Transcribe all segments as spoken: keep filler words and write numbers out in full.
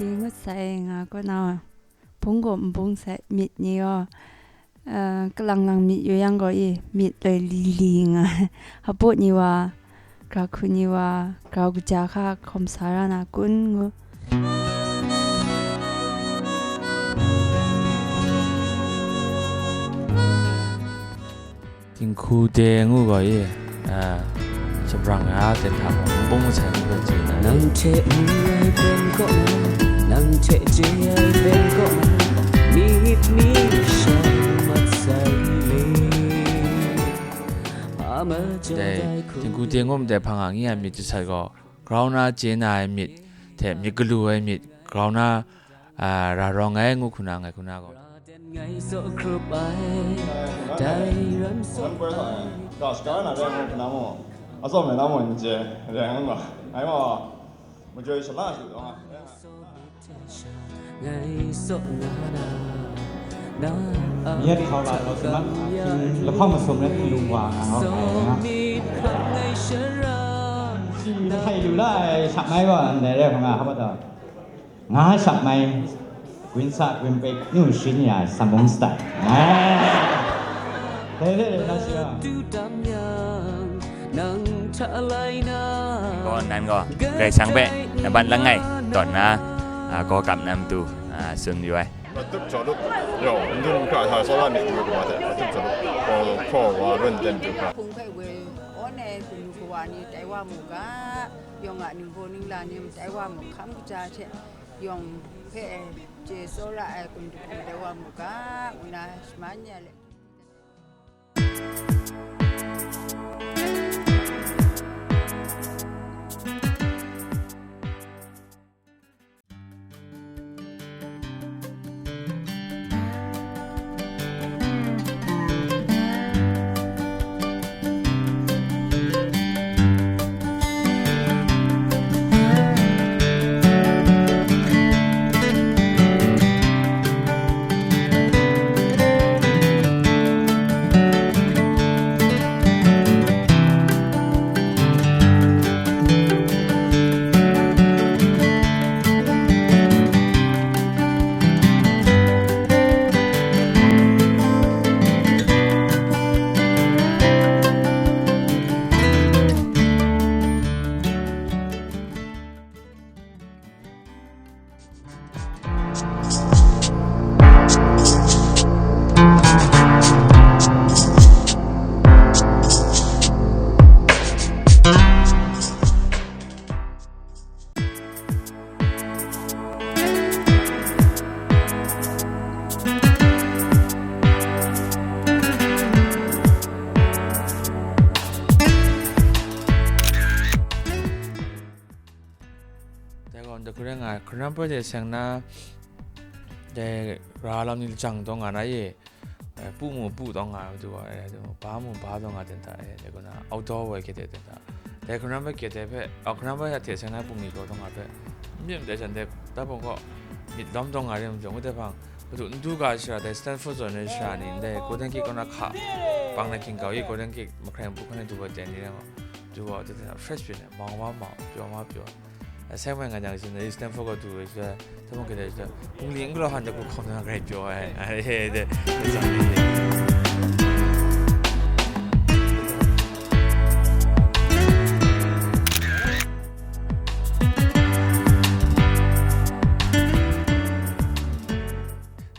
Ngut sai nga kaw na, bung gaw n bung sai, myit ni gaw, eh, kalang lang myit yu yang gaw, i, myit loi li li nga, hpaw ni wa, grahku ni wa, grau kaja hka hkawm sa ra na kun ngu. Dinghku de ngu gaw i, a, shabrang nga ten hta gaw, nbung masai ngu gaw chye na. Nang hte ngu ai ben kaw na, nang hte chye ai ben kaw na, myit mi sha mat sai le. Dai, dinghku de ngu ai hpang a ngi ai myit jasat gaw, grau na chye na ai myit hte myit galu ai myit grau na, a, ra rawng ai ngu hku na, ngai hku na gaw. Ngai tsaw hkrup ai, dai ram tsaw ai. Ga shaka na rai ngu hku na mu, atsawm ai na mu n chye, rai ngu ma, ngai ma, majoi shala shu taw nga. Ngai tsaw nga na, na a myit hkau la taw si mat, lahkawng masum rai hpung wa nga nga ai nga. Shi htai lu la ai shak mai gaw ndai rai hkawng nga, hpa taw. Nga shak mai, gun sa gun pek nu shin ya samung stai. Dai re na shi a. Gaw nan gaw, Karai Kasang hpe, na ban langai, tawn na, a, gaw kap na matu, a, tsun yu ai. Atup jaw lup, yawng, ndun hkra sa, sa la myit ngu wa hte, atup jaw lup, hpaw, hpaw wa run ten du hkra. Hpung hpe woi awn ai kanu kawa ni tai wa mu ga, yawng a ningbaw ningla ni tai wa mu hkam kaja hte, yawng hpe chye tsawra ai kanu hpung tai wa mu ga, ngu na shaman ya le. Dai gaw, ndai hku rai nga ai, hkaran poi de seng na, dai ra lam ni lajang taw nga na ye, eh, pu mu pu taw nga ai, matu gaw, eh, ba mu ba taw nga ten hta, eh, dai gaw na, outdoor woi hkye de ten hta. Dai hkaran poi hkye de hpe, oh, hkaran poi hte seng na pungli gaw taw nga hpe, n myit ndai shan de, da bawng gaw, myit lawm taw nga re, matu ngu dai hpang, matu n du ga shara, dai Stanford zawn ai shara ni, ndai Golden Gate kaw na hka, pang na hkying kau i, Golden Gate mahkrai npu hkan e du ai ten ni rai nga, du gaw, dai hte fresh byin ai, mau wa mau, pyaw wa pyaw. Asai mai nga jang shin, Stanford kaw du ai shaloi, hta mung hkrit ai shaloi, bungli n galaw hkan de hku hkawm na grai pyaw ai, a, e, de, de,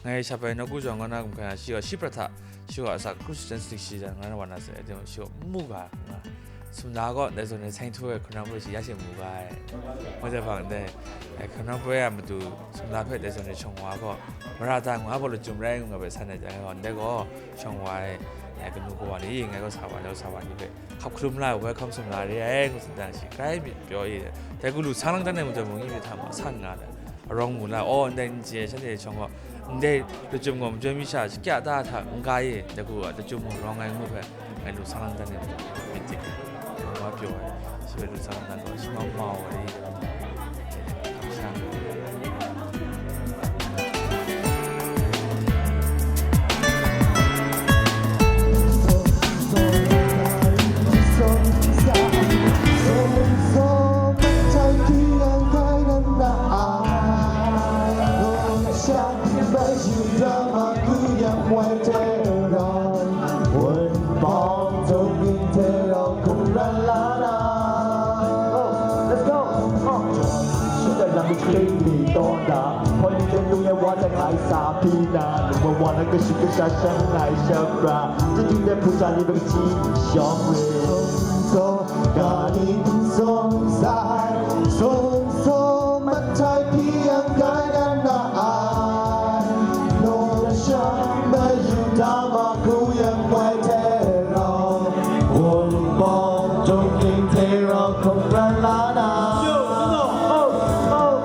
ngai shap ai nawku zawn kaw na gumhkra na, shi gaw shi prat hta, shi gaw asak Christian stik shi jan nga na wa na se, de, shi gaw n mu ga, nga. Sumla gaw dai zawn e seng htu ai hkaran poi shi ya she mu ga ai. Ngu jai hpang ndai, eh, hkaran poi a matu sumla hpe dai zawn e shawng wa gaw, mara da ngu a baw lachyum rai ngu nga bai san ai jang e gaw, ndai gaw shawng wa ai, eh, kanu kawa ni, ngai gaw sa wa, ngai gaw sa wa ni hpe hkap hkalum la ai, welcome sumla re ai, ngu tsun jang shi grai myit pyaw i, dai gaw lu sang lang dan ai matu mung, nyi myit hta ma san nga ai. Arawng mu la, aw, ndai n chye, shanhte shawng gaw, ndai lachyum gaw majoi mi sha shakya ta hta n ga ye, dai hku a lachyum mung rawng ai ngu hpe, ngai lu sang lang dan e, myit hte, wa pyaw ai, shi hpe lu sang lang dan gaw, shi mau mau ai, kamsham ai. Woi hte rau, wunpawng htung hte rau hkum ran la na. Let's go. Come on. Shut up, let me clean the door. Hoi ni hte lung e wa hte ngai sa pyi na, lung wa wa na kashi kasha sha ngai sha pra. Chyeju hte hpu sha ni hpe kahti shawng re. So, ga ni n sung sai, sung sung matai hpyi yang kai dan na ai. Naw shan mayu da ma hku yang woi hte rau, wunpawng htung hte rau hkum ran la na. Yo, come on. Oh, oh.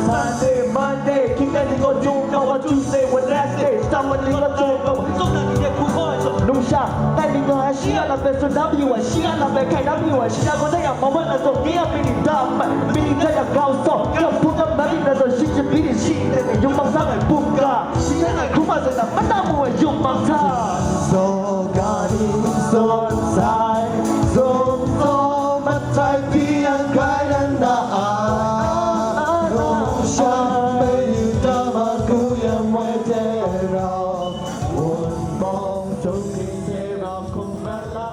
Sunday, Monday, King Daddy go jung go Tuesday, Wednesday, Saturday go jung go. Nungsha, Daddy go, shi a la pe so W, shi a la pe kai W, shi a go da ya ma wan na so, ge a mini da, mini da ya gau so, ya pu ga ma ni na so, shi ji bi ni shi, yung ma sa mai pu ga. Shi hta na hkrum ma zawn na, mata mu ai yum mang sa. Saw ga ni sawn sai, zung saw matai hpyi yang kai dan na ai. Nung shan mayu da ma hku yang woi hte rau, wunpawng htung hte rau hkum ran la.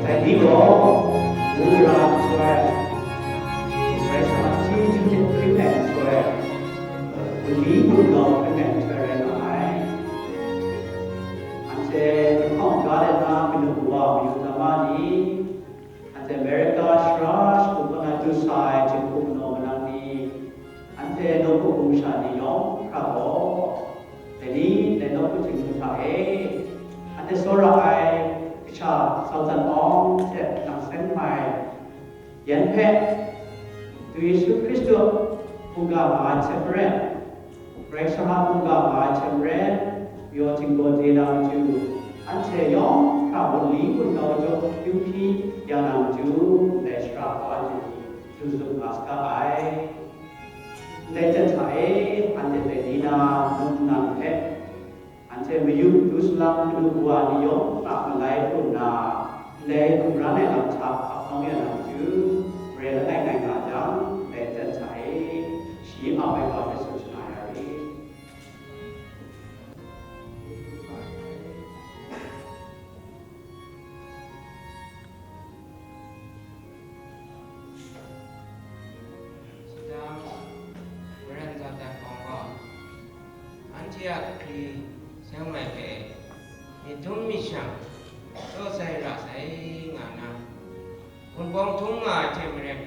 Dai ni gaw, wora nhtoi, Karai Kasang a chyeju hpring ai nhtoi, wunli wunlau hpring ai nhtoi rai nga ai. Anhte lahkawng ga let na manu wa mayu dama ni, anhte Amerika shara shagu kaw na du sa ai jinghku manaw manang ni, anhte nawku gaw sha ni yawng hkra gaw, dai ni dai nawku Htingnu hta e, anhte tsawra ai kasha Sau Zan Awng hte nang seng hpai, yan hpe Yesu Hkristu mungga nga ai hte maren, Karai Kasang a mungga nga ai hte maren, majaw htinggaw de na matu, anhte yawng hkra wunli wunau jaw kyu hpyi ya na matu, ndai shara kau anhte ni du zup nga saga ai. Ndai jan hta e, anhte dai ni na mung nnan hpe, anhte mayu du salang kanu kawa ni yawng a malai hku nna, ndai hkungran ai lam hta ap kau ya na matu, mare langai ngai nga jang, ndai jan hta e, shi ap ai wa hpe tsun shana ya rit. Shadang, maren za dat hkawng gaw, anhte a hkri seng mai hpe myit dum myit shang, taw sai ra sai nga na, Wunpawng htung nga ai hte maren,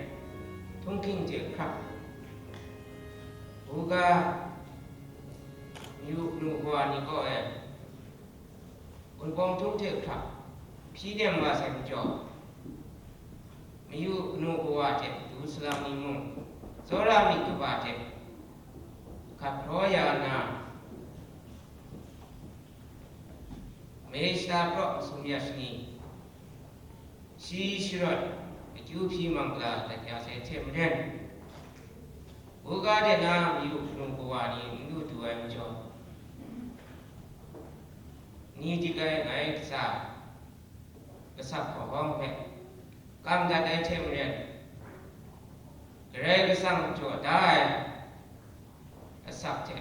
htunghking hte hkrap, buga, yu nu kawa ni kaw e, wunpawng htung hte hkrap, hpyi nem wa sai majaw, mayu kanu kawa hte du salang ni mung, tsawra myit kaba hte hkap hpraw ya na, Mayi shata praw masum ya shani, shi sharawt akyu hpyi mang gala dat ya sai hte maren, buga de na mayu hpung kawa ni n du du ai majaw, ni dik ai ngai katsa kasak hkawhkawm hpe kam dat ai hte maren, Karai Kasang jaw da ai asak hte,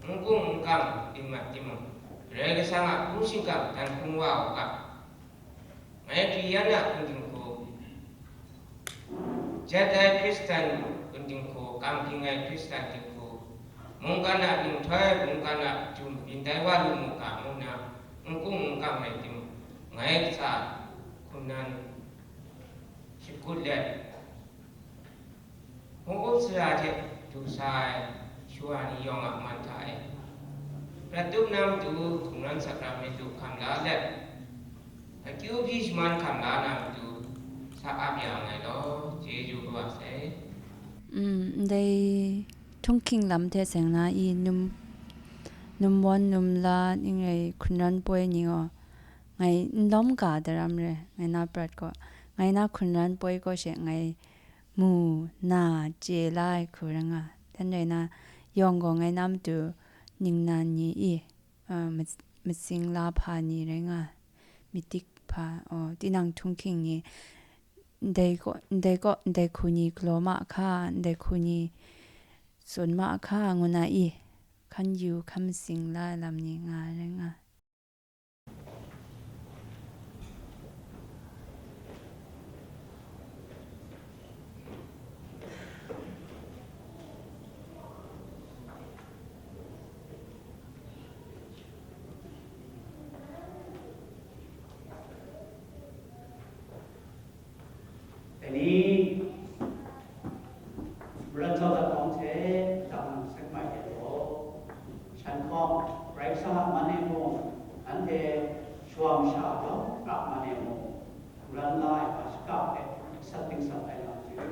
n kung n kang dim mat timung, Karai Kasang a hpung shingkang dan hkung wa u ga. Ngai hkri yan a hpung dinghku, jat ai Hkristan hpung dinghku, kang hpring ai Hkristan dinghku, mungkan a ninghtoi, mungkan a jum byin tai wa lu mu ga, ngu nna n kung n kang rai timung, ngai katsa hkum nan shakut let, hkungkam sara hte du sa ai shawa ni yawng a man hta e, prat tup na matu hkungran sakramentu hkam la let, akyu hpyi shaman hkam la na matu sa ap ya nngai law, chyeju kaba sai. Mm, ndai htunghking lam hte seng na i, num, numwan, numla, ning rai hkungran poi ni gaw, ngai n lawm ga daram re, ngai na prat gaw, ngai na hkungran poi gaw she ngai mu na chye la ai hku rai nga. Dan rai na, yawng gaw ngai na matu ningnan ni i, a, mas-, matsing la hpa ni rai nga, mitik hpa, o, tinang htunghking ni, ndai gaw, ndai gaw, ndai hku ni galaw ma hka, ndai hku ni tsun ma hka, ngu na i, hkan yu, hkan matsing la ai lam ni nga rai nga. Dai ni, maran jau dat hkawng hte, dang seng mai hte law, shan hkawng, Karai Kasang a man e mung, anhte shawa masha yawng a man e mung, hkungran la ai hpa shaka hpe sat dingsat ai lam hte,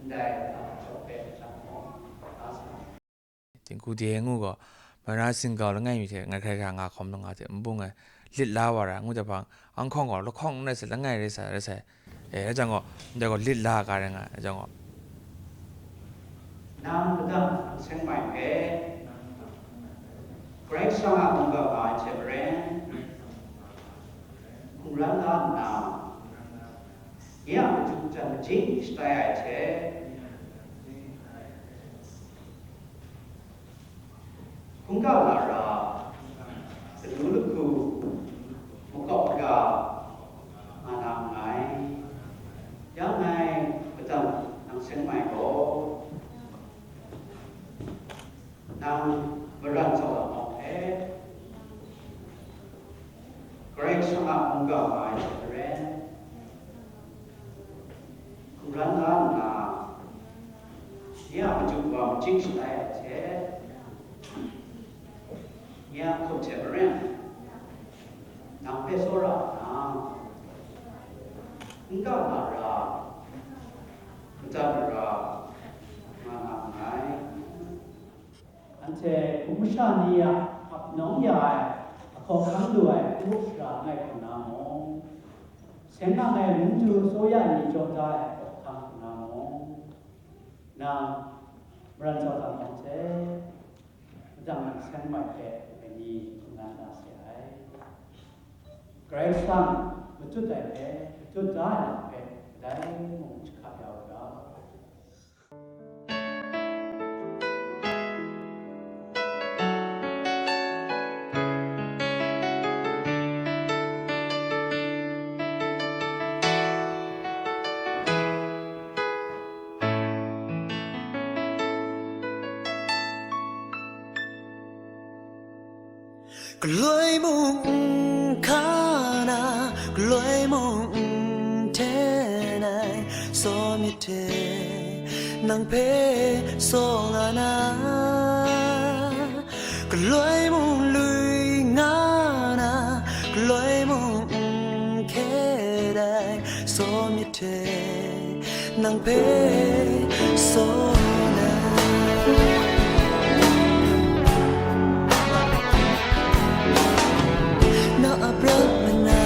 ndai lam hpe shan hkawng, da sa. Tingku de ngu gaw, mara singkau langai mi hte ngai hkrai hkra nga hkawm lu nga hte, nbung e lit la wa ra, ngu jahpang, anghkawng gaw lahkawng n rai sai, langai rai sai, rai sai. E, rai jang gaw, ndai gaw lit la ga rai nga, rai jang gaw. Nang madat seng mai hpe, Karai Kasang a mungga nga ai hte maren, hkungran la nna, nye a matu jan majing shatai ai hte, hkungga lara, kanu lahku, makawp maga, nga na nngai. Ya ngai, madat nang seng mai gaw, nang maran jau ai hpe, Karai Kasang a mungga nga ai hte maren, hkungran la nna, nye a matu wa majing shatai ai hte, nye a hkum hte maren, nang hpe tsawra nna, n-ga lara, madat mara, Hpung masha ni a ap nawng ya ai, a hkawhkam lu ai hpung sara ngai hkrum na mung, seng nang ai mungju tsawya ni jaw da ai hkawhkam hkrum na mung, nang maran tsawt ai hte, madang ai seng mai hte ngai ni hkungran na se ai. Karai Kasang matut ai hpe, matut da ai lam hpe, kadai mung jahkap ya u ga. Galoi mung n hka na, galoi mung n hten ai, saw myit hte nang hpe saw nga na. Galoi mung lui nga na, galoi mung n hkye dai, saw myit hte nang hpe saw na. Na a prat mana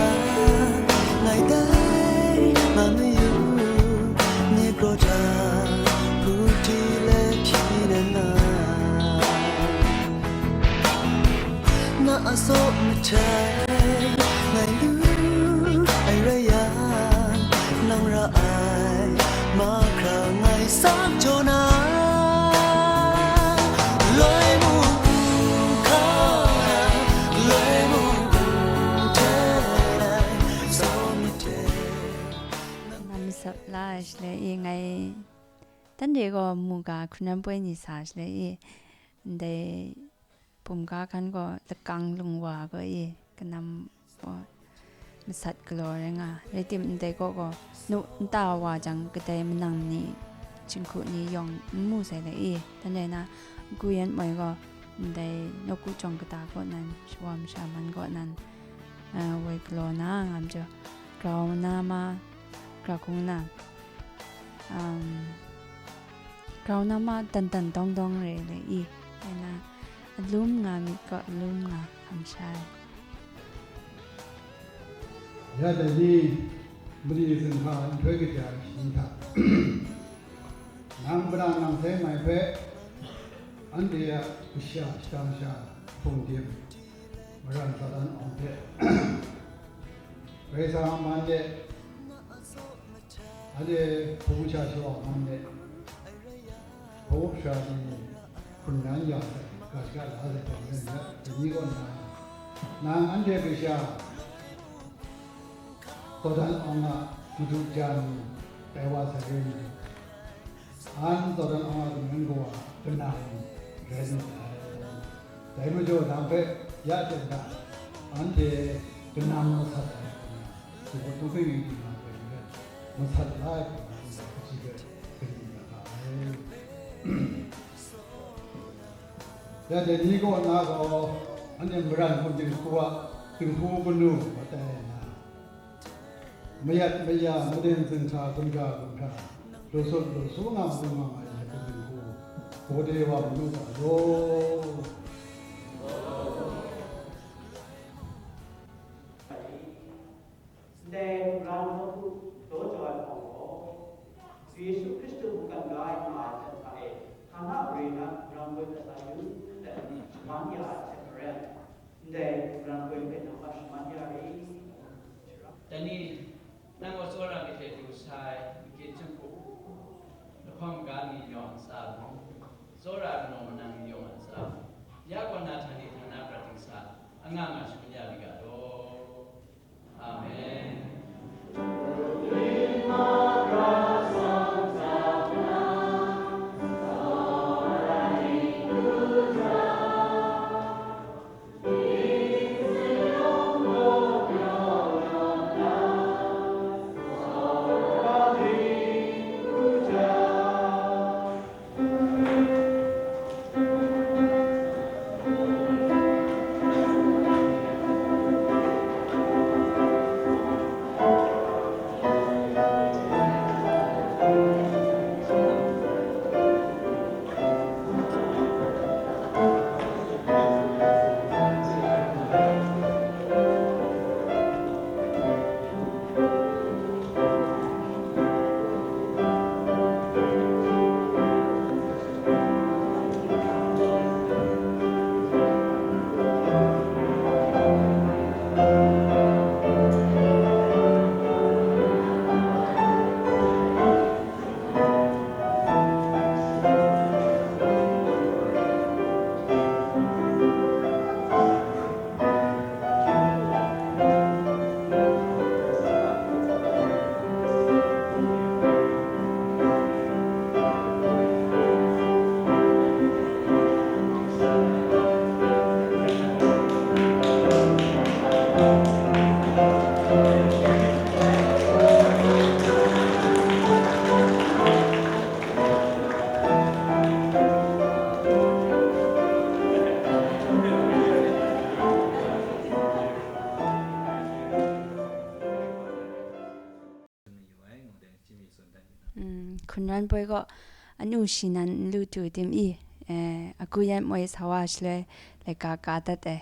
ngai dai ma mayu, ni kraw hta hpu ti le hpyi na nga. Na a saw mahtang ngai lu ai rai yang, nang ra ai mahkra ngai sak jaw na. Loi mung n hka na, loi mung n hten ai, saw myit hte. Nang masat la ai shaloi e ngai, dan de gaw mu ga hkun ram poi ni sa shaloi e, ndai bumga hkan gaw lakang lung wa gaw e, kanam gaw masat galaw rai nga, rai tim ndai kaw gaw nu nta wa jang kadai manang ni, jinghku ni yawng n mu sai le e, dan rai na, Guyen moi gaw ndai nawku jawng kata kaw nan, shawa masha man kaw nan, a, woi galaw na nga majaw, grau na ma, gra hkung na, um, grau na ma dan dan dawng dawng re le i, rai na, alum nga myit kaw alum nga hkam sha ai. Ya dai ni, mali zinghka nhtoi kaja ai shayi hta, nang mada nang sai mai hpe, anhte a kasha shadang sha hpung dim, maran sa dan awng hte, Karai Kasang a man de, anhte hpung sha shawa man de, hpung sha ni hkun nan ya sai, ga shaka la sai hpang rai nna, dai ni kaw na, nang anhte kasha, Dawdan awng a madu ja ni tai wa sai re nna, an dawdan awng a kaman kawa kanang rai lu ai. Dai majaw, nang hpe ya ten hta, anhte kanang masat ai hku na, Singkaw Htawng hpe yu di nga ai hpe, masat la ai hku na, ndai hpaji hpe kaning ya ga ai. Ya dai ni kaw na gaw, anhte maran hpung dinghku a dinghku kanu matai na, mayat maya, maden zinghka, gumhkra gumhkra, lu sut lu su nga mung nga nga ai hte dinghku, gawde wa manu ga law. Ndai hpung ra nawku daw jau ai hpawng gaw, Yesu Hkristu mungkan ga ai nga ai hte hta e, hka na mare na hpung ra ngoi hta sa yu let, shaman ya ai hte maren, ndai hpung ra ngoi hpe nang hpa shaman ya re. Dai ni, nang gaw tsawra myit hte du sai, makit jahku, lahkawng ga ni yawng a ntsa mung, tsawra kanaw manang ni yawng a ntsa mung, ya kaw na htani htana prat dingsa, anga nga shangun ya mi ga law. Amen. Hkun poi gaw anu shi nan n lu tu tim i, eh, a ku yan moi sa wa shaloi laika ka dat ai.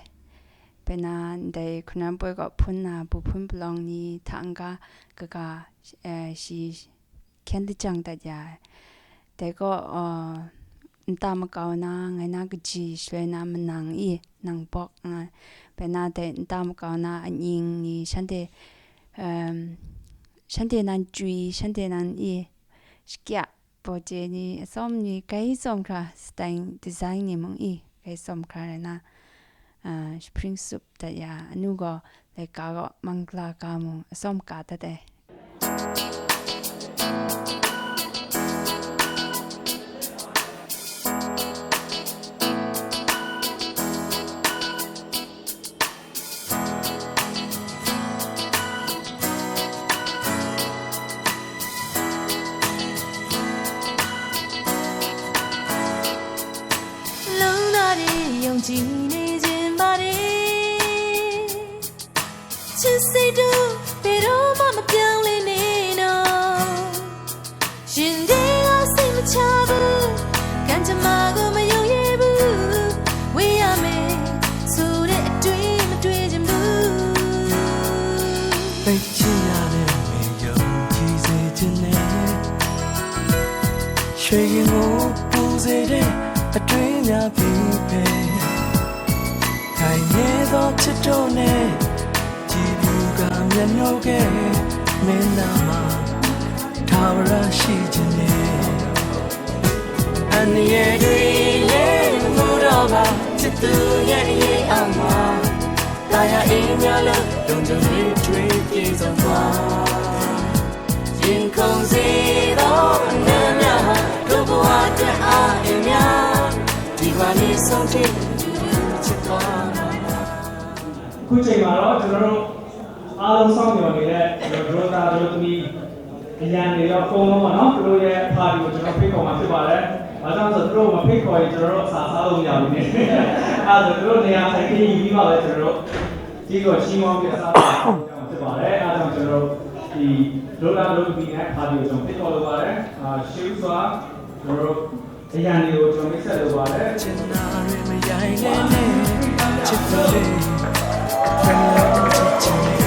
Pena ndai hkun poi gaw hpun na bu hpun palawng ni hta n-ga kaga, eh, shi hkyen lajang dat ya ai. Dai gaw, uh, nta makau na, ngai na kaji shaloi na manang i, nang bawk nga, bai na dai nta makau na anying ni shanhte, um, shanhte nan chywi, shanhte nan i, shakya, bawje ni, atsawm ni, gai tsawm hkra, style design ni mung i, gai tsawm hkra rai na, uh, shapring sup dat ya, anu gaw, laika gaw, mangla ka mung, atsawm ka dat ai. လုံးသားတွေယုံကြည်နေခြင်းပါတယ်။ ချစ်စိတ်တို့ဘယ်တော့မှမပြောင်းလဲနဲ့နော်။ ရင်ထဲကစိတ်မချဘူး။ ကံကြမ္မာကိုမယုံရဲဘူး။ ဝေးရမယ်ဆိုတဲ့အတွေးမတွေးချင်ဘူး။ သိချင်ရတဲ့မေယုံကြည်စေချင်တယ်။ ရွှေရင်ကိုပူစေတဲ့အတွေးများဖြစ်ပေ ခိုင်မြဲသောချစ်တို့နဲ့ ကြည်ဖြူကမျက်နှာကဲမင်းသားမှာ ထာဝရရှိခြင်းနဲ့ အန္တရာယ်တွေလည်းမူတော့ပါ ချစ်သူရဲ့အရေးအောက်မှာ တာယာအေးမြလို့ လုံခြုံရေးတွေပြည့်စုံသွား ရင်ခုန်စေသောအနံ့များဟာ တို့ဘဝအတွက်အားအင်များ ဒီကနေ့ဆုံးထိ ချစ်သွားမှာပါ။ အခုချိန်မှာတော့ ကျွန်တော်တို့အားလုံးစောင့်မျှော်နေတဲ့ ကျွန်တော်တို့သားတို့သမီး အရန်တွေရော အကုန်လုံးပေါ့နော်။ သူတို့ရဲ့ party ကို ကျွန်တော်ဖိတ်ခေါ်မှာဖြစ်ပါတယ်။ ဘာကြောင့်လဲဆိုတော့ သူတို့မဖိတ်ခေါ်ရင် ကျွန်တော်တို့အစာစားလို့မရဘူးနေ။ အဲဒါဆို သူတို့နေရာထိုင်ခင်းယူပြီးမှပဲ ကျွန်တော်တို့ ကြေးကြော်ချီးမွမ်းပြီး အစားအသောက်စားလို့ရမှာဖြစ်ပါတယ်။ အဲဒါကြောင့် ကျွန်တော်တို့ ဒီ တို့သားတို့သမီးနဲ့ party ကို ကျွန်တော်ဖိတ်ခေါ်လိုပါတယ်။ အာ ရှေ့ဦးစွာ ကျွန်တော်တို့ အရန်တွေကို ကျွန်တော်မိတ်ဆက်လိုပါတယ်။ ချစ်နာတွေမရိုင်းလဲနဲ့ ချစ်သူလေး ဘယ်လိုချစ်ချင်လဲ။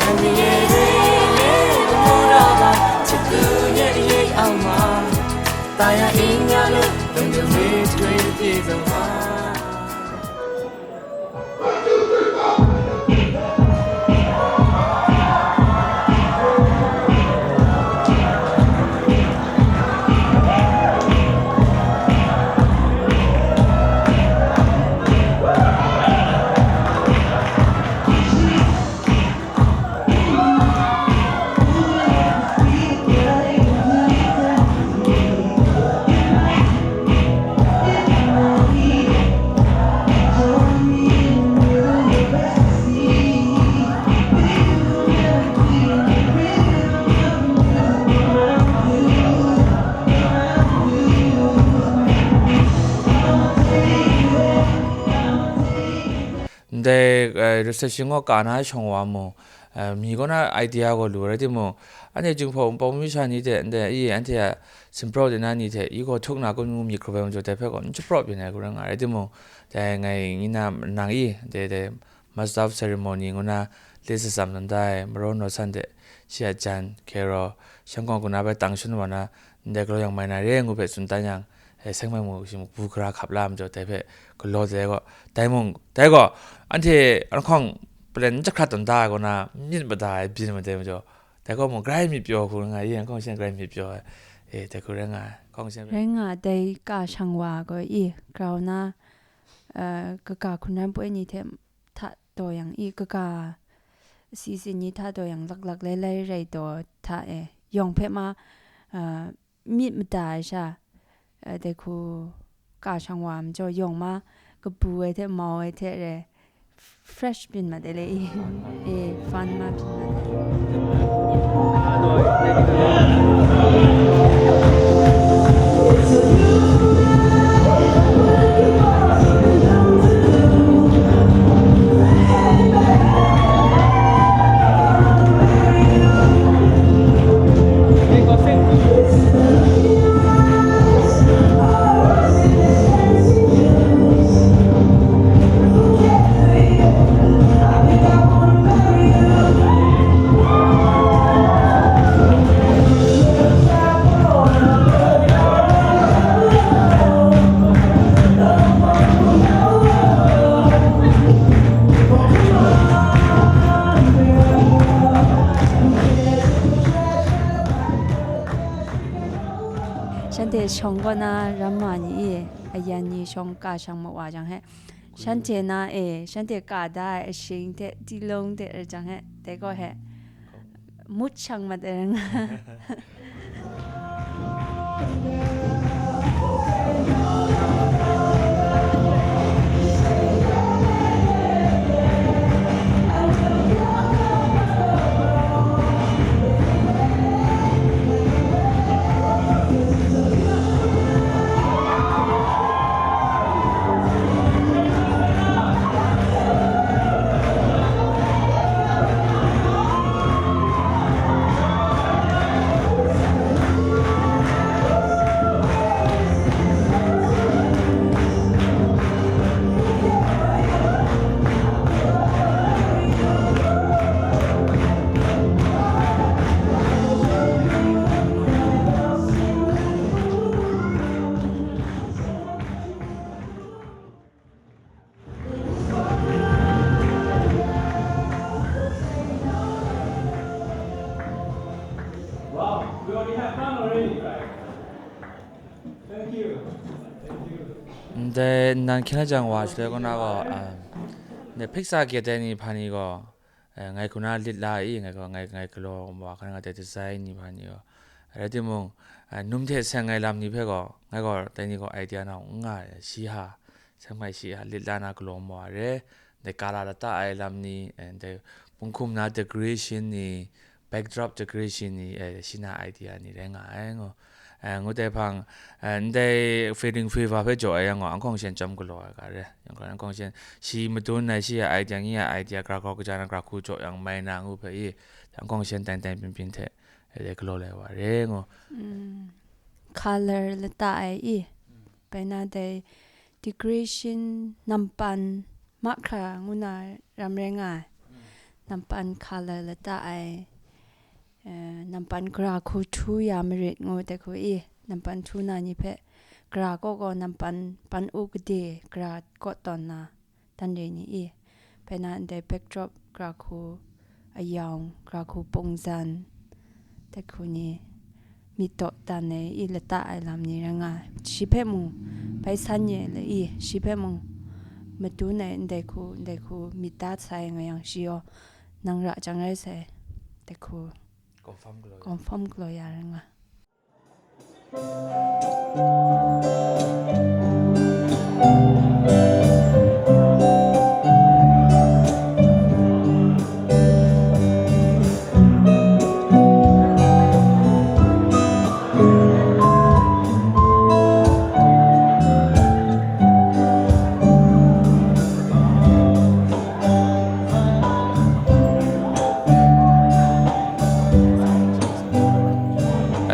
အန္တရာယ်တွေလည်းမူတော့ပါ ချစ်သူရဲ့အရေးအောက်မှာ တာယာအင်္ဂါလို့ လုံခြုံရေးတွေပြည့်စုံပါ။ Ndai, eh, reception gaw ka na shawng wa mu, eh, mi kaw na idea gaw lu rai timung, anhte Jinghpaw Wunpawng myu sha ni hte, ndai, i, anhte a sinpraw de na ni hte, i gaw htuk na kun ngu myit hkrup ai majaw, dai hpe gaw n shapraw byin ai hku rai nga rai timung, dai ngai ngi na nang i, dai, dai, Master of Ceremony ngu na, lit satsam dan da ai, Maraw Naw San hte, shi a jan, Carol, Shangkawng kuna bai tang shun wa na, ndai galaw yang mai na re ngu hpe tsun dan yang, e, seng mai mu shi mu, bu gara hkap la majaw, dai hpe galaw de ai gaw, dai mung, dai gaw, anhte, anhkawng, palen n jahkrat tawn da ai kaw na, myit mada ai byin madai majaw, dai gaw mung, grai myit pyaw hku nga i, anhkawng shen grai myit pyaw ai, e, dai hku rai nga ai, anhkawng shen rai nga, dai ka shang wa gaw i, grau na, eh, kaga hkun ram poi ni hte hta taw yang i, kaga, asi sin ni hta taw yang laklak lai lai rai taw hta e, yawng hpe ma, eh, myit mada ai sha, eh, dai hku ka shang wa majaw, yawng ma kabu ai hte mau ai hte re, fresh byin mat ai le i, e, fun ma byin mat ai. shawng kaw na ramma ni e, ayan ni shawng ka shang ma wa jang he, shanhte na e, shanhte ka da ai ashing hte, tilung hte rai jang he, dai kaw he, mut shang mat ai rai nga. Wow, we already have fun already, right? Thank you. Thank you. Ndai nnan hkyen la jang wa shaloi kaw na gaw, ah, ndai Pixar kade ni hpa ni gaw, eh, ngai hku na lit la i, ngai gaw, ngai, ngai galaw wa hkan nga dai design ni hpa ni gaw. Rai timung, eh, num hte seng ai lam ni hpe gaw, ngai gaw dai ni gaw idea nau n nga ai, shi ha, seng mai shi ha lit la na galaw maw ai re, ndai kala lata ai lam ni, eh, ndai punghkum na decoration ni, backdrop decoration ni, eh, shi na idea ni rai nga ai ngu. Eh, ngu dai hpang, eh, ndai Fading Fever hpe jaw ai yang gaw, Anhkawng Shen chyawm galaw ai ga re. Yang gaw Anhkawng Shen shi madun ai shi a idea, nye a idea, gra grau kaja na gra hku jaw yang mai na ngu hpe i, Anhkawng Shen teng teng byin byin hte, eh, dai galaw lai wa re ngu. Mm. Color lata ai i, bai na dai decoration nampan mahkra ngu na ram rai nga ai. Nampan color lata ai, eh, nampan gra hku htu ya marit ngu dai hku i, nampan htu na ni hpe gra kaw gaw nampan pan u gade gra kaw tawn na dan re ni i, bai na ndai backdrop gra hku ayawng, gra hku pungzan, dai hku ni myit daw dan ai i lata ai lam ni rai nga ai. Shi hpe mung bai san ye le i, shi hpe mung madun ai ndai hku, ndai hku myit da sai nga yang, shi yaw nang ra jang rai sai, dai hku confirm galaw ya. Confirm galaw ya rai nga.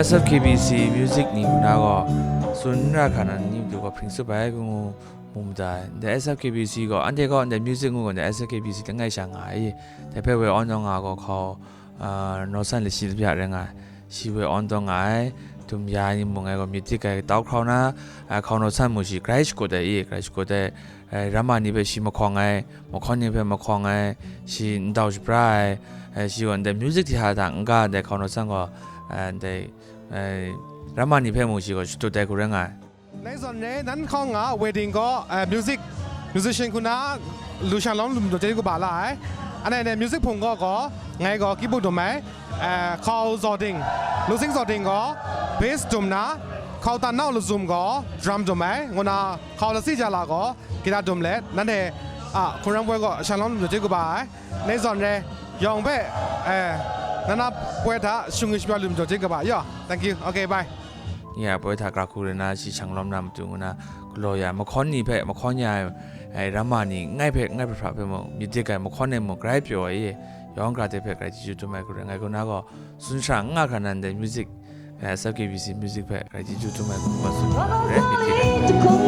S F K B C music ni hku na gaw, tsun n ra hkra na ni matu gaw hpring tsup ai, ngu ngu mu mada ai. Ndai S F K B C gaw, anhte gaw ndai music ngu gaw, ndai S F K B C langai sha nga ai. Dai hpe woi awn taw nga gaw, hkau, ah, naw san lashi lapya rai nga ai. Shi woi awn taw nga ai, dum ya ai ni mung ngai gaw myit dik ai, tau hkrau na, ah, hkau naw san mung shi grai shakut ai i, grai shakut ai, eh, ramma ni hpe shi mahkawng ai, mahkawn ni hpe mahkawng ai, shi ndau shabra ai, eh, shi gaw ndai music hte hta n-ga ndai hkau naw san gaw, eh, ndai, eh, ramma ni hpe mung shi gaw shadut ai hku rai nga ai. Nai zawn re, nan hkawng nga wedding gaw, eh, music, musician hku na lu shang lawm lu majaw chye kaba la ai. Anhte music hpung gaw gaw, ngai gaw keyboard dum ai, eh, hkau zaw ding, lu sing zaw ding gaw, bass dum na, hkau tan nau lazum gaw, drum dum ai, ngu na, hkau lasi ja la gaw, guitar dum let, nanhte a hkungran poi gaw shang lawm lu majaw chye kaba ai. Nai zawn re, yawng hpe, eh, na na poi hta shingwi shabya lu majaw chye kaba yaw. Thank you. Okay, bye. Nye a poi hta gra hku rai na, shi shang lawm na matu ngu na, galaw ya, mahkawn ni hpe mahkawn ya ai, ai ramma ni, ngai hpe, ngai hpe hpra hpe mung, myit dik ai, mahkawn e mung, grai pyaw ai e, yawng gara hte hpe grai chyeju dum ai hku rai, ngai kaw na gaw, tsun shara n nga hkra na ndai music, eh, S F K B C music hpe grai chyeju dum ai hku wa tsun hkra rai, myit dik ai.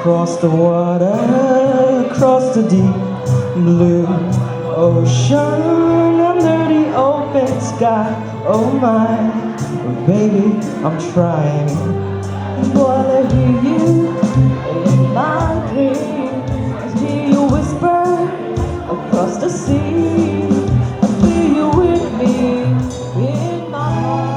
Across the water, across the deep blue ocean, under the open sky. Oh my, baby, I'm trying. Boy, I hear you in my dreams. Hear you whisper across the sea. I feel you with me in my heart.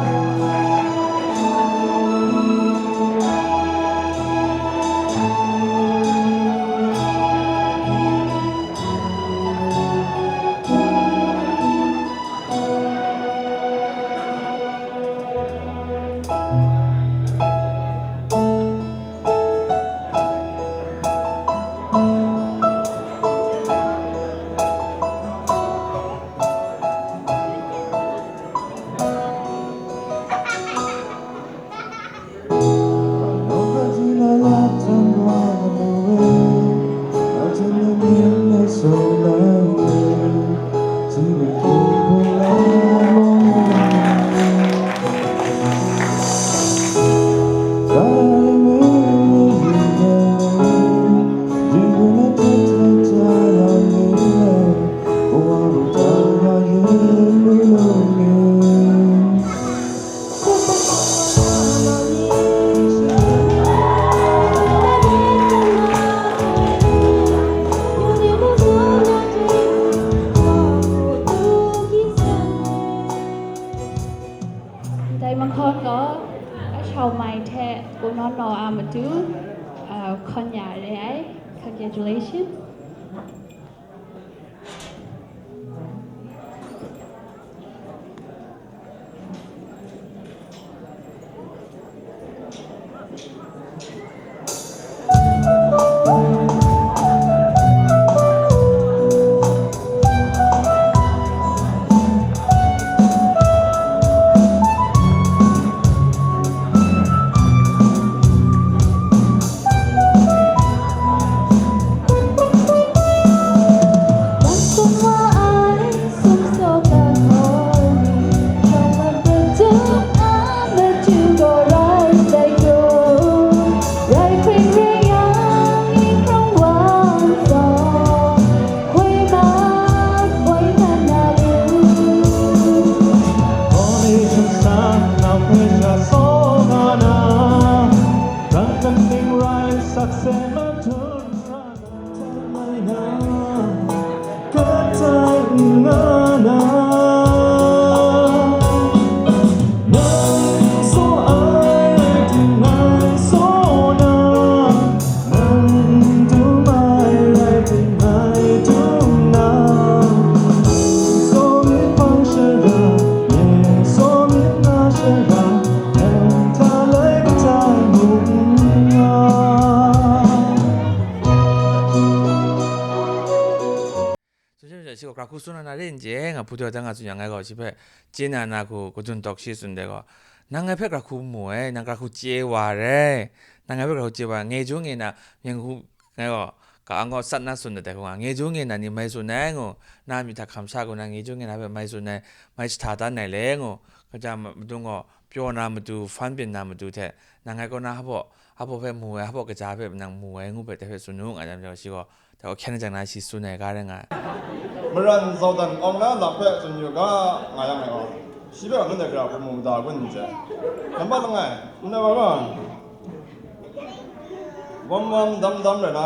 ဒိုင်မခွန်က အရှောင်းမိုင်ထဲ ကိုနော်နော်အမတူ အာ ခွန်ညာရဲ congratulations. ဆိုကြတဲ့ ရှိက ကြၢးခု စွန့်နၢ် ရင့်ကျက် ငါ ဖု ထီ တၢ် ငါ ဆူ ညါ ငါ ဂေါ် ရှိ ဖက် ကျင်း နၢ် နၢ် ခု ကဒွန် တွက် ရှိ စွန့် တဲ့ ဂေါ် န ငါ ဖက် ကြၢးခု မူ ဝဲ န ကြၢးခု ကျဲ ဝါ ရဲ န ငါ ဖက် ကြၢးခု ကျဲ ဝါ ငယ် ကျိုး ငယ် န မ ခု ငါ ဂေါ် က အ ငေါ် စတ် န စွန့် တဲ့ ခု ငါ ငယ် ကျိုး ငယ် န နီ မ စွန့် န ငေါ် န မ ထ ခ ဆ ခု န ငယ် ကျိုး ငယ် န ဖက် မ စွန့် န မ ထ တ န လဲ ငေါ် က ကြ မ တု ငေါ် ပျော် န မ တူ ဖန် ပျော် န မ တူ ထဲ န ငါ ဂေါ် န ဟ ဖ ဟ ဖ ဖက် မူ ဝဲ ဟ ဖ က ကြ ဖက် န မူ ဝဲ ငေါ် ဖက် တဲ ဖက် စွန့် န ငါ ကြ မ ရှိ ဂေါ် တ အ ခဲ န ကြ န ရှိ စွန့် န က ရဲ ငါ မရန် ဇော်ဒန် အောင်လင်း လမ်းဖက် စွန့် ယူ က ငါ ယ ငါ ဂေါ် ရှိ ဖက် မ န ကြ ခု မူ မ တ ကွ န ကျဲ န ဘ လ ငါ န ဘ ဂေါ် ဝမ် ဝမ် ဒမ် ဒမ် ရ န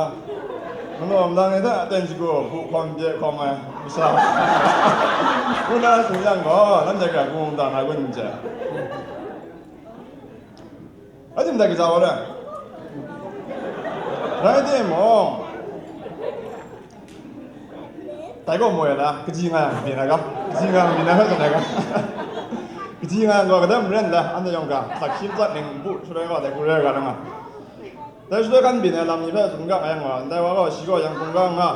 မ န ဝမ် ဒမ် ရ တ အ တ ရှိ ခု ခု ခွန် ကျဲ ခွန် ငါ မ စ ခု န စွန့် ယ ဂေါ် န ကြ ခု မူ မ တ ငါ ကွ န ကျဲ အ ဒိ မ တ က ကြ ဝဲ ရဲ ရဲ တဲ မ တ ဂေါ် မ ဝဲ လ က ကြ ငါ ဘ န ဂါ က ကြ ငါ ဘ န ဂါ က ကြ ငါ ဂေါ် က ဒမ် ရ လ အ န ယ ဂါ သ ခု သ န ဘူ ရှ ရဲ ဂေါ် တ ခု ရဲ ဂါ လ ငါ တ ရှ ရဲ က ဘ န လ မ ဖက် စွန့် က ငါ ယ ဂေါ် တ ဝ ဂေါ် ရှိ ဂေါ် ယ ဂုံ က ငါ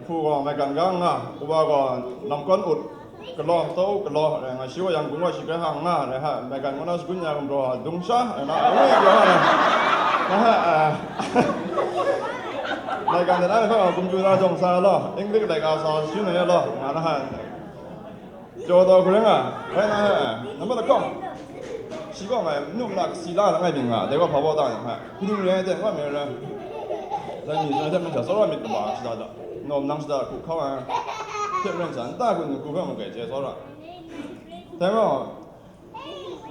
ဖူ ဂေါ် မ ကန် က ငါ အ ဝ ဂေါ် လ ကွ အ က လ တ အ က လ ရဲ ငါ ရှိ ဂေါ် ယ ဂုံ ဂေါ် ရှိ ဖက် ဟ ငါ ရဲ ဟ မ ကန် ဂေါ် န စ ခု ည ဂုံ ဂေါ် ဒုံ ရှ ရဲ န အ ဝ ဂေါ် ရဲ န ဟ အဲ မ ကန် တ ရဲ ဖက် ဂုံ ကျူ တ ဒုံ ရှ လ အင်္ဂလိပ် လဲ က ရှ ရှ ရဲ လ ငါ န ဟ ပျော် တ ခု ရဲ ငါ ရဲ န ဟ အဲ န မ တ ခု ရှိ ဂေါ် ငါ နု မ လ က စီ လ လ ငါ ဘ ငါ တဲ ဂေါ် ဖ ဘ တ ရဲ ဟ ခု ရဲ တဲ ဂေါ် မ ရဲ Dai mi zawn hte maren sha tsawra myit kaba shada da, nawm nang shada hku hkau ai, hte maren sha nta hku n hku hpe mung grai chye tsawra. Dai gaw,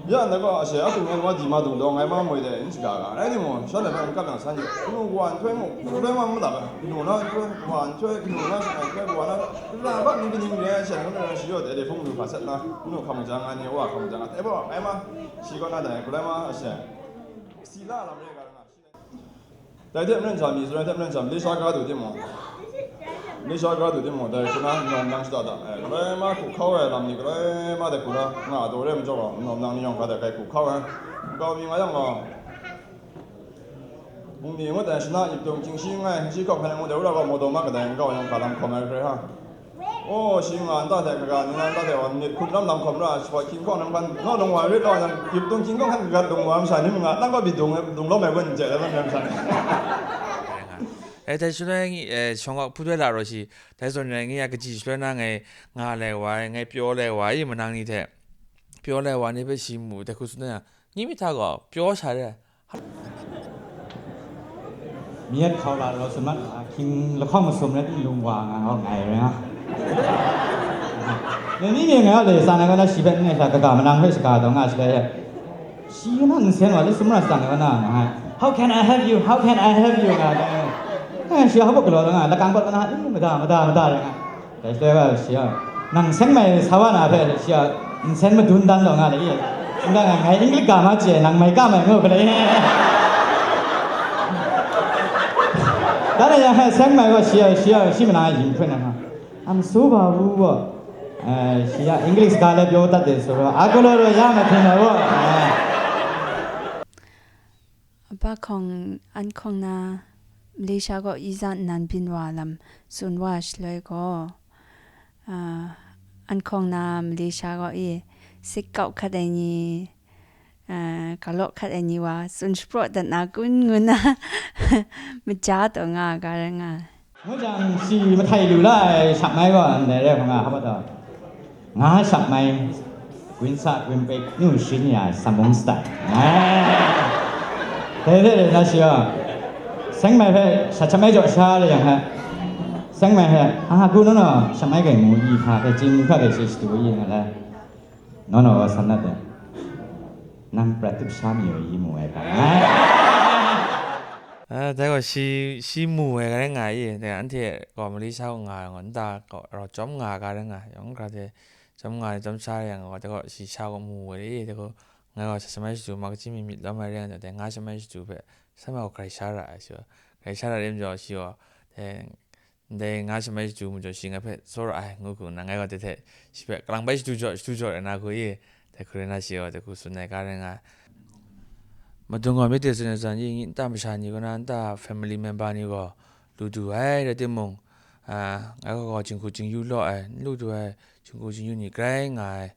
ya ndai gaw, ashe a hpung yan wa di ma dung daw ngai ma moi dai n shaga ga, rai timung, shanhte hpe n kap yang san yu, kanu wa nhtoi mung, hku rai wa n mada ga, kanu na nhtoi, wa nhtoi, kanu na shangai nhtoi, wa na, ra hpa ni kaning re ai sha, kanu na shi yaw dai de hpung lu hpa sat na, kanu hkam jang nga ni, wa hkam jang nga, dai baw ngai ma, shi kaw na dai, hku rai ma, ashe, si la lam re ga nga. Dai hte maren sha, mi zawn hte maren sha, Malaysia ga du timung, Malaysia ga du timung, dai hku na nawm nang shada da, eh, galoi ma hku hkau ai lam ni, galoi ma dai hku na nga daw re ai majaw gaw, nawm nang ni yawng hkra dai hkai hku hkau ai. Nkau mi nga yang gaw, bungli ngut ai shana ip tung, chyingshi nngai, shi hkawk hkan ai ngut ai wora gaw, mawdaw ma kadai nkau yawng hka lam hkawm ai hkrai ha. O, shi nga nta hte kaga, ningnan nta hte wa, myit hkum lam lam hkawm ra, shawt hkying hkawng nang hkan, naw lung wa rit law, nang ip tung hkying hkawng hkan kagat lung wa masha ni mung nga, nang gaw byi dung, dung lawm ai gun n chye, la, nang myang sha ni. Eh, dai shaloi ngi, eh, shawng gawk hpu doi la raw shi, dai zawn rai ngi a kaji shaloi na ngai nga lai wa ai, ngai pyaw lai wa ai, manang ni hte pyaw lai wa ni hpe shi mu, dai hku tsun na yang, ngi myit hta gaw pyaw sha re ai. Myit hkau la raw summat, ahkying lahkawng masum rai timung wa nga, nga ngai rai nga. Ni ni ni ngai le san ai kaw na shi hpe n sha kaga manang hpe shaga taw nga shi le. Shi na nsen wa le sumra san ai kaw na nga. "How can I help you? How can I help you?" nga ga. Eh, shi hpa galaw nga, lakang pat na, "Eh, mada, mada, mada," rai nga. Dai shaloi wa shi a, "Nang seng mai sa wa na hpe," shi a, "nsen madun dan law nga le i? N ga nga, ngai English ga ma chye, nang mai ka mai ngu hpe le i?" Dan e yang hpe seng mai gaw shi a, shi a, shi manang a yin hpun ai nga, "Am su ba wu wa." Eh, shi a English ga le pyaw dat de su ra, a galaw raw ya ma hpring ai wa. Eh. Aba hkawng, an hkawng na Malaysia gaw i za nnan byin wa lam tsun wa shaloi gaw, ah, an hkawng na Malaysia gaw i sik kau hkat ai ni, ah, galaw hkat ai ni wa tsun shapraw dat na kun ngu na maja taw nga ga rai nga. Ngu jang, shi mahtai lu la ai shap mai gaw ndai rai hkawng a, hpa taw, nga shap mai, gun sa gun pek nu shin ya samung sat. Dai hte na shi gaw, seng mai hpe shat shap mai jaw sha le yang hpe, seng mai hpe, "Aha, gu naw naw shap mai gai mu i hpa hpe, chyeing hpa hpe shi shadu i nga lai." Naw naw wa san nat de, "Nang prat tup sha mi wa i mu ai hpa." Ah, dai gaw shi, shi mu ai ga rai nga i, dai anhte gaw Malaysia gaw nga ai gaw, nta gaw rau chyawm nga ai ga rai nga, yawng hkra hte chyawm nga ai, chyawm sha rai yang gaw, dai gaw shi sha gaw mu ai i, dai gaw ngai gaw sha shamai shadu, makajin mi myit lawm ai rai nga, dai nga shamai shadu hpe, sha ma gaw grai sha ra ai shi gaw, grai sha ra rim jaw shi gaw, dai, ndai nga shamai shadu majaw shi ngai hpe tsawra ai, ngu hku nna ngai gaw dai hte shi hpe kalang bai shadu jaw, shadu jaw rai na hku i, dai hku rai na shi gaw dai hku tsun ai ga rai nga ai. Madung gaw myit de tsun ai zawn, i nta masha ni kaw na, nta family member ni gaw lu du ai rai timung, a, ngai gaw gaw jinghku jingyu law ai, n lu du ai jinghku jingyu ni grai nga ai,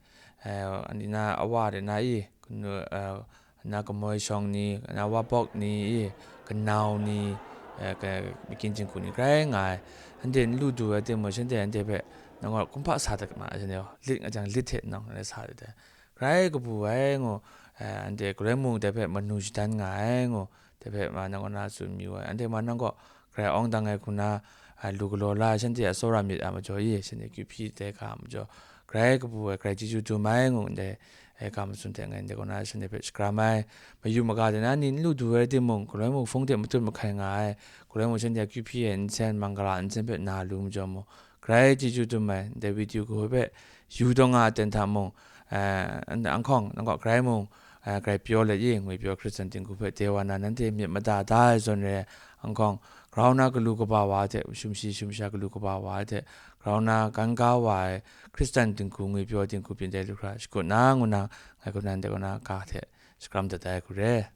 eh, anhte na awa de na i, kanu, eh, na kamoi shawng ni, na wabawk ni i, kanau ni, eh, ka-, makyin jinghku ni grai nga ai. Anhte n lu du ai timung, shanhte anhte hpe, nang gaw kumhpa sa dat ma, shanhte gaw, lit nga jang, lit hte nawng na sa dat ai. Grai kabu ai ngu, eh, anhte galoi mung dai hpe manu shadan nga ai ngu, dai hpe ma nang kaw na tsun mayu ai. Anhte ma nang gaw, Karai awng dang ai hku na, a, lu galaw la ai shanhte a tsawra myit a majaw i, shanhte kyu hpyi dai ga a majaw, Karai kabu ai, Karai chyeju dum ai ngu ndai, e, ga matsun hte ngai ndai kaw na shanhte hpe shakram ai. Mayu maga de na ni n lu du ai timung, galoi mung hpung hte matut mahkai nga ai, galoi mung shanhte a kyu hpyi ai nsen, manggala nsen hpe na lu majaw mu, Karai chyeju dum ai, ndai video hku hpe yu taw nga ai ten hta mung, eh, an, an hkawng, nang gaw Karai mung, eh, grai pyaw let i, ngwi pyaw Hkristan dinghku hpe de wa na, nanhte myit mada da ai zawn re ai, an hkawng, grau na galu kaba wa ai hte, shumshi shumsha galu kaba wa ai hte, grau na gan ga wa ai Hkristan dinghku, ngwi pyaw dinghku byin dai lu hkra, shakut na ngu na, ngai kaw na ndai kaw na ga hte shakram dat ai hku re.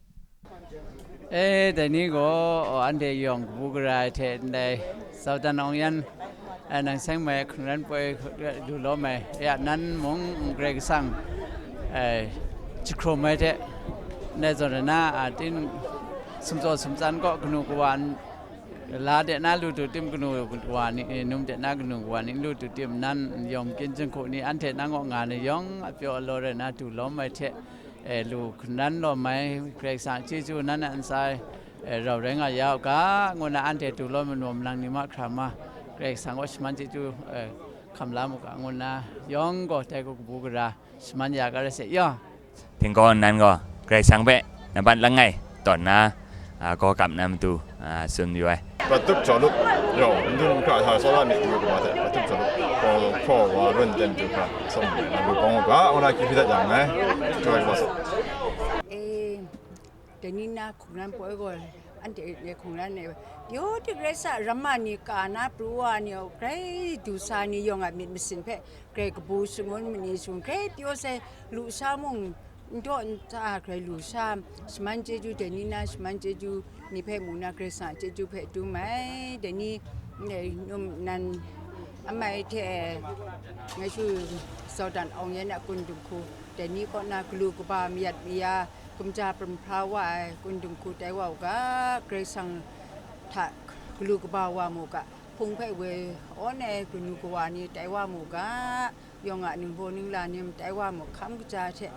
E, dai ni gaw, anhte yawng kabu gara ai hte ndai, Saudan Awng Yan, e, nang seng mai hkungran poi lu lawm ai, ya nan mung Karai Kasang, e, jahkrum ai hte, ndai zawn na, a, tin, sumtsaw sumtsan kaw kanu kawa n-, la de na lu du tim, kanu wa ni, num de na kanu kawa ni lu du tim, nan yawng makyin jinghku ni anhte nang kaw nga na yawng a pyaw a law rai na du lawm ai hte, e, lu hkungran lawm ai, Karai Kasang chyeju nan a ntsa e, eh, rau rai nga ya u ga, ngu nna anhte du law manu nang ni mahkra ma, Karai Kasang kaw shaman chyeju, eh, hkam la mu ga, ngu nna yawng gaw dai kabu gara shaman ya ga rai se, yawng. Hping gaw nnan gaw Karai Kasang hpe nampat langai tawn nna, a, gaw kap na matu, a, tsun yu ai. ประตูจอลุก เรา ดู ครา ทา ซอ รา นี่ ดู กว่า แต่ ประตูจอลุก พอ พอ ว่า รุ่น เต็ม ดู ครา สม บูรณ์ ดู กอง กว่า เอา หน้า คิด พิทักษ์ อย่าง ไง ช่วย ว่า ส เอ Dai ni na hkungran poi gaw, anhte e hkungran e, pyaw dik rai sa, ramma ni, ka na pru wa ni, grai du sa ni yawng a myit masin hpe, grai kabu shangun mani shangun, grai pyaw sai, lu sa mung, n daw n ta, grai lu sa, shaman chyeju, dai ni na shaman chyeju ni hpe mu na, Karai Kasang a chyeju hpe dum ai, dai ni, e, num nan, amai hte, ngai shu, Zaudan Awng Yan a kun dinghku, dai ni kaw na galu kaba mayat maya, Kumja pramhpra wa ai kun dinghku tai wa u ga, Karai Kasang hta galu kaba wa mu ga, hpung hpe woi awn ai kanu kawa ni tai wa mu ga, yawng a ningbaw ningla ni tai wa mu, hkam kaja hte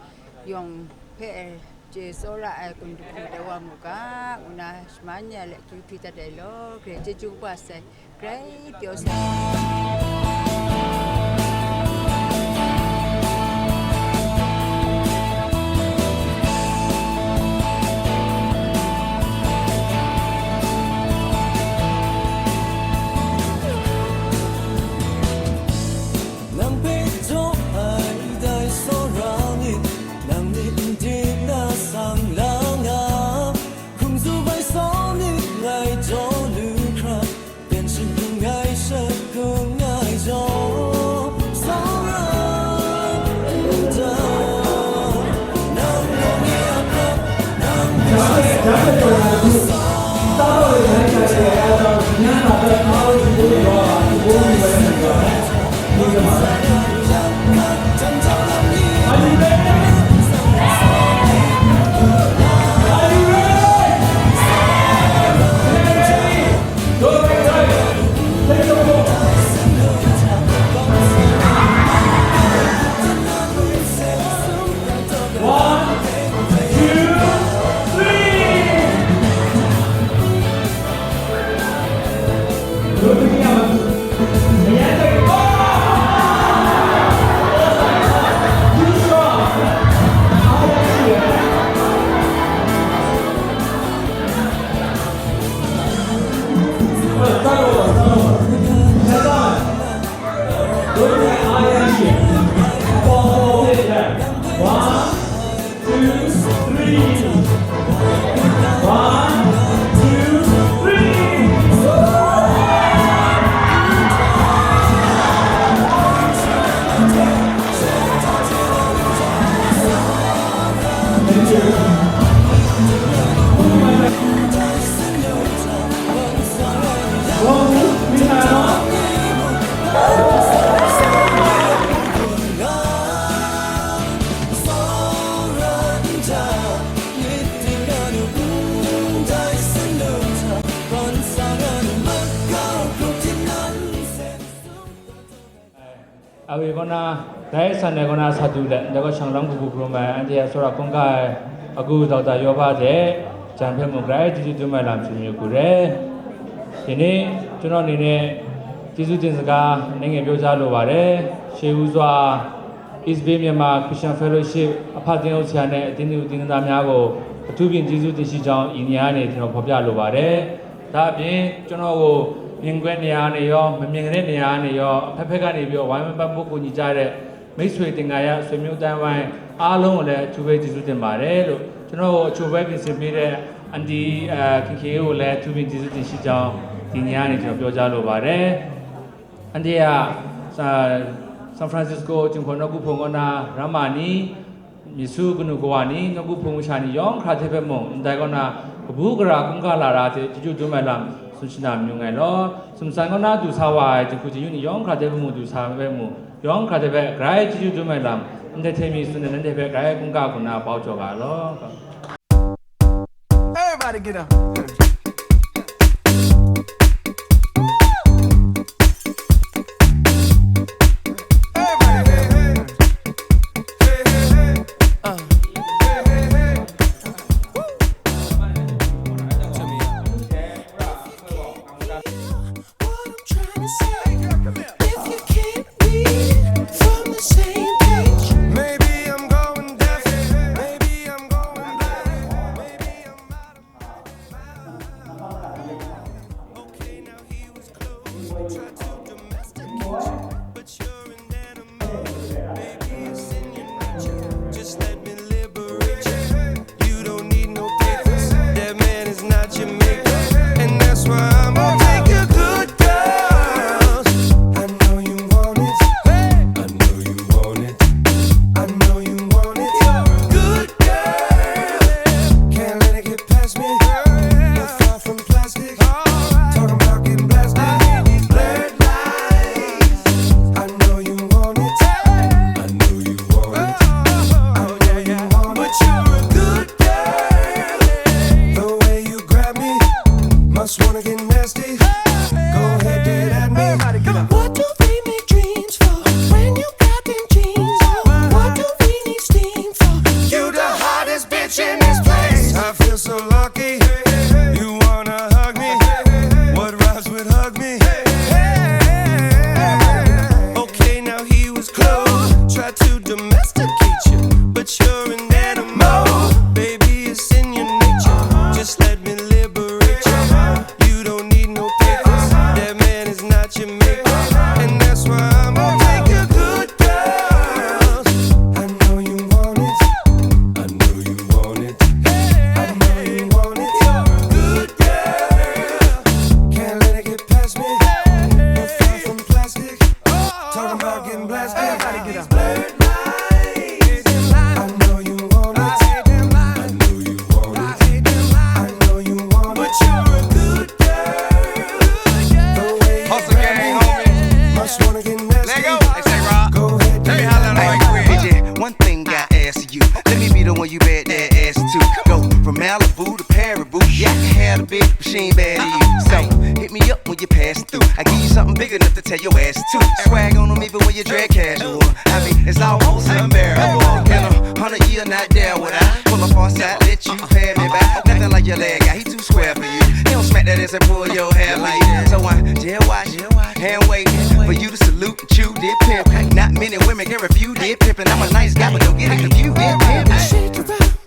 yawng hpe chye tsawra ai kun dinghku tai wa mu ga, ngu na shaman ya le, akyu hpyi dat ai law, Karai chyeju kaba sai. Grai pyaw sai. Nang hpe jaw ai dai tsawra nit, nang myit n dik na sang la nga, hkum zu bai sa nit ngai jaw lu hkra, 变成更爱神更爱jou，sau ra nta, nang gaw nye a hkap, nang gaw nye a hkap. One, two, three. One, two, three. Thank you. Awi kaw na, dai san ai kaw na sa du let, ndai kaw shang lam kabu karum ai, anhte a tsawra hkungga ai, agu Doctor Yawba hte, jan hpe mung grai chyeju dum ai lam tsun yu hku re. Dai ni, ကျွန်တော်အနေနဲ့ ကျေးဇူးတင်စကား အနည်းငယ်ပြောကြားလိုပါတယ်။ ရှေးဦးစွာ East Bay Myanmar Christian Fellowship အဖွဲ့သင်းအုပ်ဆရာနဲ့ အသင်းသူအသင်းသားများကို အထူးပင်ကျေးဇူးတင်ရှိကြောင်း ဤနေရာကနေ ကျွန်တော်ဖော်ပြလိုပါတယ်။ ဒါ့အပြင် ကျွန်တော်ကို မြင်ကွင်းနေရာကနေရော မမြင်တဲ့နေရာကနေရော အဖက်ဖက်ကနေပြီးတော့ ဝိုင်းဝန်းပံ့ပိုးကူညီကြတဲ့ မိတ်ဆွေသင်္ဃာယ ဆွေမျိုးအသိုင်းအဝိုင်းအားလုံးကိုလည်း အထူးပဲကျေးဇူးတင်ပါတယ်လို့ ကျွန်တော်ကို အချိုပဲပြင်ဆင်ပေးတဲ့ အန်တီ အဲ ခင်ခင်အေးကိုလည်း အထူးပင်ကျေးဇူးတင်ရှိကြောင်း ဒီညနေ ကျွန်တော်ပြောကြားလိုပါတယ်။ အန်တီက ဆန်ဖရန်စစ္စကို ကျွန်တော်နှုတ်ကပတ်ဖုန်းကနၣ် ရမနီ Miss Sue Kanu Kawa ni, nawku hpung masha ni yawng hkra hte hpe mung, ndai kaw na, kabu gara hkungga lara hte chyeju dum ai lam, tsun shana mayu nngai law. Sumsan kaw na du sa wa ai, jinghku chyeju ni yawng hkra hte hpe mung du sa ai hpe mung, yawng hkra hte hpe grai chyeju dum ai lam, ndai hte mi tsun ai nanhte hpe grai hkungga hku na bau jaw ga law. Everybody get up. Everybody, hey, hey. Hey, hey, hey. Uh. Hey, hey, hey. Woo. Everybody, hey, hey. And that's why I'ma take you good girls. I know you want it. I know you want it. I know you want it. You're a good girl. Can't let it get past me. You're far from plastic. Talking about getting blasted. These blurred lines. I know you want it. I know you want it. I know you want it. But you're a good girl. The way you grab me, must wanna get nasty. Go ahead, get at me. What do we make dreams for when you got them jeans on? What do we need steam for? You the hottest bitch in this place. I feel so lucky. You wanna hug me? What rhymes with hug me? Okay, now he was close. Tried to domesticate you, but you're an animal. Baby, it's in your nature. Just let me liberate you. You don't need no papers. That man is not your maker. And that's why I'ma take you good girls. I know you want it. I know you want it. I know you want it. You're a good girl. Can't let it get past me. You're far from plastic. Talking about getting blasted. Everybody get up. These blurred lines. I know you want it. I know you want it. I know you want it. But you're a good girl. The way you Hustle grab gang, me, homie. Must wanna get nasty. Let go. They say, Rob, go ahead, tell me how that all right, quit. One thing I ask you, let me be the one you bet that ass to. Go from Malibu to Paribu. Yeah, I can have a bitch, but she ain't bad to you. So hit me up when you pass through. I give you something big enough to tell your ass to. Swag on 'em even when you drag casual. I mean, it's almost unbearable. Can a hundred year not dare what I pull up on side, let you pay me back. Nothing like your leg guy, he too square for you. He don't smack that ass and pull your hair like that. So I dare watch, hand wait for you to salute and chew dip pimp. Not many women can refuse dip pimp, and I'm a nice guy, but don't get it confused. Dip pimp. Shake around.